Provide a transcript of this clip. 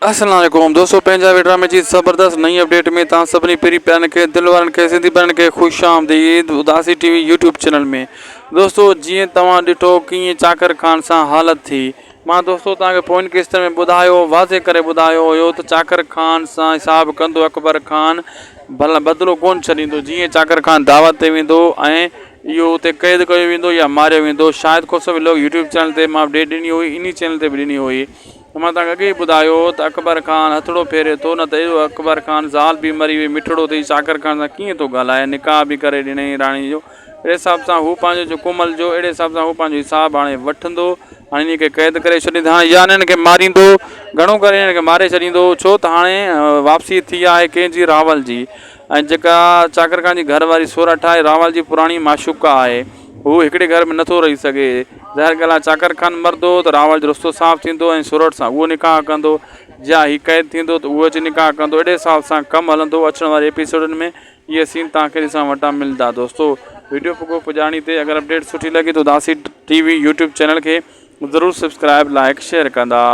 السلام عليڪم دوستو پنهنجا وي ڊرامي جي زبردست نئين اپڊيٽ ۾ توهان سڀني پري پيارن کي دل وارن کي سنڌي ڀائرن کي خوش آمديد Udasi T V YouTube channel ۾ دوستو جيئن توهان ڏٺو ڪيئن چاڪر خان سان حالت ٿي مان دوستو توهان کي پوئين قسط ۾ ٻڌايو واضح ڪري ٻڌايو هيو ته چاڪر خان سان حساب ڪندو اڪبر خان ڀلا بدلو ڪون ڇڏيندو جيئن چاڪر خان دعوت تي ويندو ۽ اهو اتي قيد ڪيو ويندو يا ماريو ويندو Shahid Khoso vlog YouTube channel تي مان اپڊيٽ ڏني هئي انهي چينل تي به ڏني هئي ته مان توهان کي اڳي ئي ٻڌايو هو ته اڪبر خان هٿڙو ڦيري ٿو نه ته اهو اڪبر خان زال به مري وئي مٺڙو ٿي چاڪر خان سان ڪيئن ٿو ڳالهائي نڪاح به ڪري ڏنائين راڻي جو اهڙي حساب سان هو پنهنجو جو ڪومل جو اهڙي حساب سان هو پنهنجو حساب هاڻي وٺندو هاڻي انهي کي قيد ڪري ڇڏيندو هاڻي يا انهن کي ماريندو گهڻو ڪري انهن کي ماري ڇڏيندو ڇو ته هاڻي واپسي ٿي آهي ڪنهن جي راول جي ۽ جيڪا چاڪر خان جي گهر واري سورٺ آهي راول جي پراڻي معشوقه آهي هو هڪڙي گهر ۾ نٿو رهي سگهي. ظاهر ڳالهه آهي چاڪر خان مرندو ته راول جو رستو صاف ٿيندو ۽ سورٺ سان اهو نڪاح ڪندو. جيان هي قيد ٿيندو ته اهو اچي نڪاح ڪندو. اهڙي حساب سان ڪم هلندو. اچڻ واري ايپيسوڊن ۾ اهي سين توهان کي ڏسڻ وٽان ملندا. دوستو وڊيو پڳو پڄاڻي تي اگر اپڊيٽ سٺي لڳي ته Udasi T V YouTube channel کي ضرور سبسڪرائب لائيڪ شيئر ڪندا.